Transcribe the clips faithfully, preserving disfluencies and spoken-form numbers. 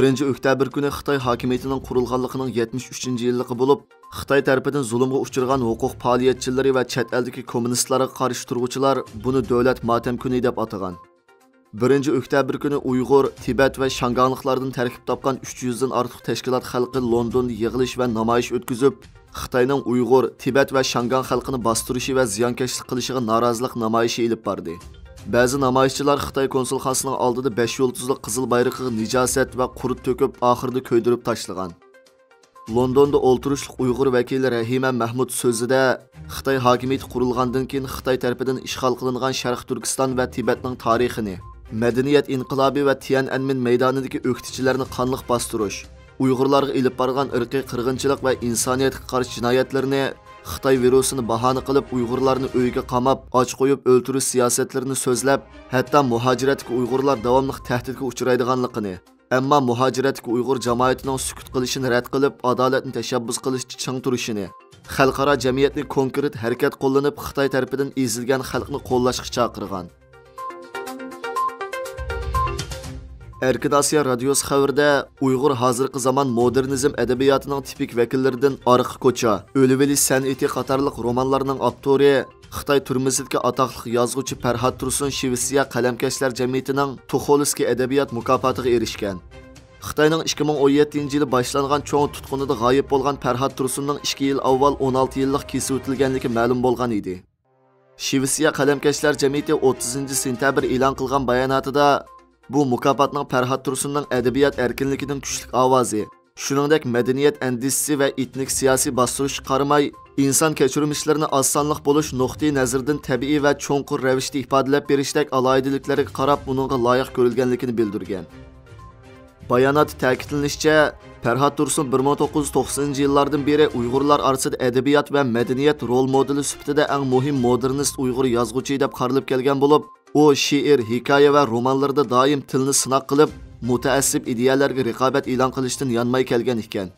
بىرىنچى ئۆكتەبىر كۈنى خىتاي ھاكىمىيىتىنىڭ قۇرۇلغانلىقىنىڭ يەتمىش ئۈچىنچى يىللىقى بولۇپ، خىتاي تەرىپىدىن زۇلۇمغا ئۇچرىغان ھوقۇق پائالىيەتچىلىرى ۋە چەت ئەلدىكى كوممۇنىستلارغا قارشى تۇرغۇچىلار بۇنى دۆلەت ماتەم كۈنى دەپ ئاتىغان. بىرىنچى ئۆكتەبىر كۈنى ئۇيغۇر، تىبەت ۋە شياڭگاڭلىقلاردىن تەركىب تاپقان ئۈچ يۈزدىن ئارتۇق تەشكىلات خەلقى لوندوندا يىغىلىش ۋە نامايىش ئۆتكۈزۈپ، خىتاينىڭ ئۇيغۇر، تىبەت ۋە شياڭگاڭ خەلقىنى باستۇرۇشى ۋە زىيانكەشلىك قىلىشىغا نارازىلىق نامايىشى ئېلىپ باردى. بەزى نامايىشچىلار خىتاي كونسۇلخانىسىنىڭ ئالدىدا بەش يۇلتۇزلۇق قىزىل بايرىقىغا نىجاسەت ۋە قۇرت تۆكۈپ، ئاخىرىدا كۆيدۈرۈپ تاشلىغان. لوندوندا ئولتۇرۇشلۇق ئۇيغۇر ۋەكىلى رەھىمە مەھمۇد سۆزىدە، خىتاي ھاكىمىيىتى قۇرۇلغاندىن كېيىن خىتاي تەرىپىدىن ئىشغال قىلىنغان شەرقىي تۈركىستان ۋە تىبەتنىڭ تارىخىنى، مەدەنىيەت ئىنقىلابى ۋە تيەنئەنمېن مەيدانىدىكى ئۆكتىچىلەرنى قانلىق باستۇرۇش، ئۇيغۇرلارغا ئېلىپ بارغان ئىرقىي قىرغىنچىلىق ۋە ئىنسانىيەتكە قارشى جىنايەتلىرىنى، خىتاي ۋىرۇسىنى باھانە قىلىپ ئۇيغۇرلارنى ئۆيگە قاماپ، ئاچ قويۇپ ئۆلتۈرۈش سىياسەتلىرىنى سۆزلەپ، ھەتتا مۇھاجىرەتتىكى ئۇيغۇرلار داۋاملىق تەھدىتكە ئۇچرايدىغانلىقىنى، ئەمما مۇھاجىرەتتىكى ئۇيغۇر جامائىتىنىڭ سۈكۈت قىلىشىنى رەت قىلىپ، ئادالەتنى تەشەببۇس قىلىشتا چىڭ تۇرۇشىنى، خەلقئارا جەمئىيەتنى كونكرېت ھەرىكەت قوللىنىپ، خىتاي تەرىپىدىن ئېزىلگەن خەلقنى قوللاشقا چاقىرغان. ئەركىن ئاسىيا رادىيوسى خەۋىرىدە، ئۇيغۇر ھازىرقى زامان مودېرنىزم ئەدەبىياتىنىڭ تىپىك ۋەكىللىرىدىن ئارقا كوچا، ئۆلۈۋېلىش سەنئىتى قاتارلىق رومانلارنىڭ ئاپتورى، خىتاي تۈرمىسىدىكى ئاتاقلىق يازغۇچى پەرھات تۇرسۇن شىۋېتسىيە قەلەمكەشلەر جەمئىيىتىنىڭ تۇخولسكىي ئەدەبىيات مۇكاپاتىغا ئېرىشكەن. خىتاينىڭ ئىككى مىڭ ئون يەتتىنچى يىلى باشلانغان چوڭ تۇتقۇنىدا غايىب بولغان پەرھات تۇرسۇننىڭ ئىككى يىل ئاۋۋال ئون ئالتە يىللىق كېسىۋېتىلگەنلىكى مەلۇم بولغان ئىدى. شىۋېتسىيە قەلەمكەشلەر جەمئىيىتى ئوتتۇزىنچى سېنتەبىر ئېلان قىلغان باياناتىدا، بۇ مۇكاپاتنىڭ پەرھات تۇرسۇننىڭ ئەدەبىيات ئەركىنلىكىنىڭ كۈچلۈك ئاۋازى، شۇنىڭدەك مەدەنىيەت ئەندىزىسى ۋە ئېتنىك سىياسىي باستۇرۇشقا قارىماي، ئىنسان كەچۈرمىشلىرىنى ئاز سانلىق بولۇش نۇقتىئى نەزىرىدىن تەبىئىي ۋە چوڭقۇر رەۋىشتە ئىپادىلەپ بېرىشتەك ئالاھىدىلىكلەرگە قاراپ ئۇنىڭغا لايىق كۆرۈلگەنلىكىنى بىلدۈرگەن. باياناتتا تەكىتلىنىشىچە، پەرھات تۇرسۇن بىر مىڭ توققۇز يۈز توقسىنىنچى يىللاردىن بېرى ئۇيغۇرلار ئارىسىدا ئەدەبىيات ۋە مەدەنىيەت رول مودېلى سۈپىتىدە ئەڭ مۇھىم مودېرنىست ئۇيغۇر يازغۇچى دەپ قارىلىپ كەلگەن بولۇپ، ئۇ شېئىر، ھېكايە ۋە رومانلىرىدا دائىم تىلنى سىناق قىلىپ، مۇتەئەسسىپ ئىدىيەلەرگە رىقابەت ئېلان قىلىشتىن يانماي كەلگەن ئىكەن.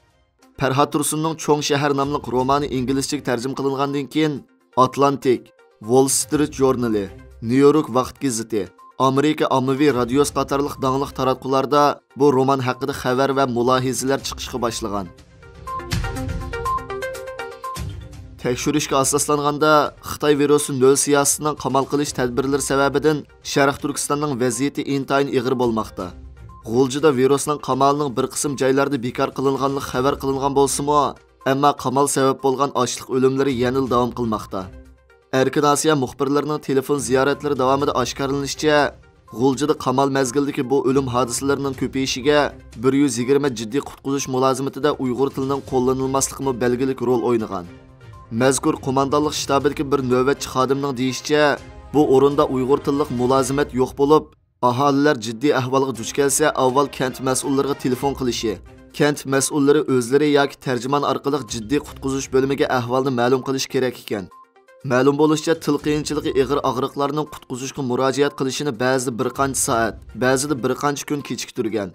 پەرھات تۇرسۇننىڭ چوڭ شەھەر ناملىق رومانى ئىنگلىزچىگە تەرجىمە قىلىنغاندىن كېيىن، ئاتلانتىك، ۋول سترىت ژۇرنىلى، نيۇ يورك ۋاقىت گېزىتى، ئامېرىكا ئاممىۋى رادىيوسى قاتارلىق داڭلىق تاراتقۇلاردا بۇ رومان ھەققىدە خەۋەر ۋە مۇلاھىزىلەر چىقىشقا باشلىغان. تەكشۈرۈشكە ئاساسلانغاندا، خىتاي ۋىرۇسى نۆل سىياسىتىنىڭ قامال قىلىش تەدبىرلىرى سەۋەبىدىن شەرقىي تۈركىستاننىڭ ۋەزىيىتى ئىنتايىن ئېغىر بولماقتا. غۇلجىدا ۋىرۇسنىڭ قامالىنىڭ بىر قىسىم جايلاردا بىكار قىلىنغانلىقى خەۋەر قىلىنغان بولسىمۇ، ئەمما قامال سەۋەب بولغان ئاچلىق ئۆلۈملىرى يەنىلا داۋام قىلماقتا. ئەركىن ئاسىيا مۇخبىرلىرىنىڭ تېلېفون زىيارەتلىرى داۋامىدا ئاشكارىلىنىشىچە، غۇلجىدا قامال مەزگىلىدىكى بۇ ئۆلۈم ھادىسىلىرىنىڭ كۆپىيىشىگە بىر يۈز يىگىرمە جىددىي قۇتقۇزۇش مۇلازىمىتىدە ئۇيغۇر تىلىنىڭ قوللىنىلماسلىقىمۇ بەلگىلىك رول ئوينىغان. مەزكۇر قوماندانلىق شتابىدىكى بىر نۆۋەتچى خادىمنىڭ دېيىشىچە، بۇ ئورۇندا ئۇيغۇر تىللىق مۇلازىمەت يوق بولۇپ، ئاھالىلەر جىددىي ئەھۋالغا دۇچ كەلسە، ئاۋۋال كەنت مەسئۇللىرىغا تېلېفون قىلىشى، كەنت مەسئۇللىرى ئۆزلىرى ياكى تەرجىمان ئارقىلىق جىددىي قۇتقۇزۇش بۆلۈمىگە ئەھۋالنى مەلۇم قىلىشى كېرەك ئىكەن. مەلۇم بولۇشىچە، تىل قىيىنچىلىقى ئېغىر ئاغرىقلارنىڭ قۇتقۇزۇشقا مۇراجىئەت قىلىشىنى بەزىدە بىر قانچە سائەت، بەزىدە بىر قانچە كۈن كېچىكتۈرگەن.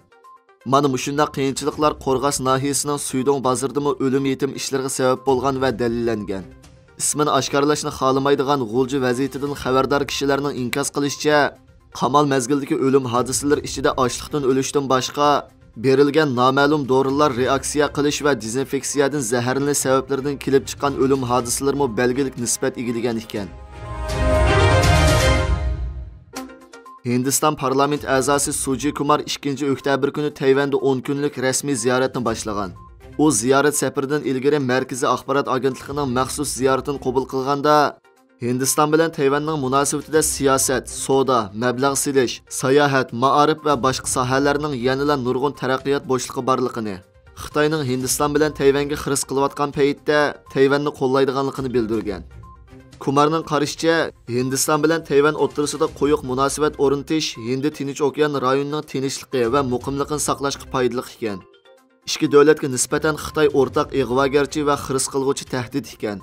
مانا مۇشۇنداق قىيىنچىلىقلار قورغاس ناھىيەسىنىڭ سۈيدۈڭ بازىرىدىمۇ ئۆلۈم يېتىم ئىشلىرىغا سەۋەب بولغان ۋە دەلىللەنگەن. ئىسمىنى ئاشكارىلاشنى خالىمايدىغان غۇلجا ۋەزىيىتىدىن خەۋەردار كىشىلەرنىڭ ئىنكاس قىلىشىچە، قامال مەزگىلىدىكى ئۆلۈم ھادىسىلىرى ئىچىدە ئاچلىقتىن ئۆلۈشتىن باشقا، بېرىلگەن نامەلۇم دورىلار رېئاكسىيە قىلىش ۋە دېزىنفېكسىيەدىن زەھەرلىنىش سەۋەبلىرىدىن كېلىپ چىققان ئۆلۈم ھادىسىلىرىمۇ بەلگىلىك نىسبەت ئىگىلىگەن ئىكەن. ھىندىستان پارلامېنت ئەزاسى سۇجى كۇمار ئىككىنچى ئۆكتەبىر كۈنى تەيۋەندە ئون كۈنلۈك رەسمىي زىيارەتنى باشلىغان. ئۇ زىيارەت سەپىرىدىن ئىلگىرى مەركىزىي ئاخبارات ئاگېنتلىقىنىڭ مەخسۇس زىيارىتىنى قوبۇل قىلغاندا، ھىندىستان بىلەن تەيۋەننىڭ مۇناسىۋىتىدە سىياسەت، سودا، مەبلەغ سېلىش، ساياھەت، مائارىپ ۋە باشقا ساھەلەرنىڭ يەنىلا نۇرغۇن تەرەققىيات بوشلۇقى بارلىقىنى، خىتاينىڭ ھىندىستان بىلەن تەيۋەنگە خىرىس قىلىۋاتقان پەيتتە تەيۋەننى قوللايدىغانلىقىنى بىلدۈرگەن. كۇمارنىڭ قارىشىچە، ھىندىستان بىلەن تەيۋەن ئوتتۇرىسىدا قويۇق مۇناسىۋەت ئورنىتىش ھىندى تىنچ ئوكيان رايونىنىڭ تىنچلىقى ۋە مۇقىملىقىنى ساقلاشقا پايدىلىق ئىكەن. ئىككى دۆلەتكە نىسبەتەن خىتاي ئورتاق ئىغۋاگەرچى ۋە خىرىس قىلغۇچى تەھدىت ئىكەن.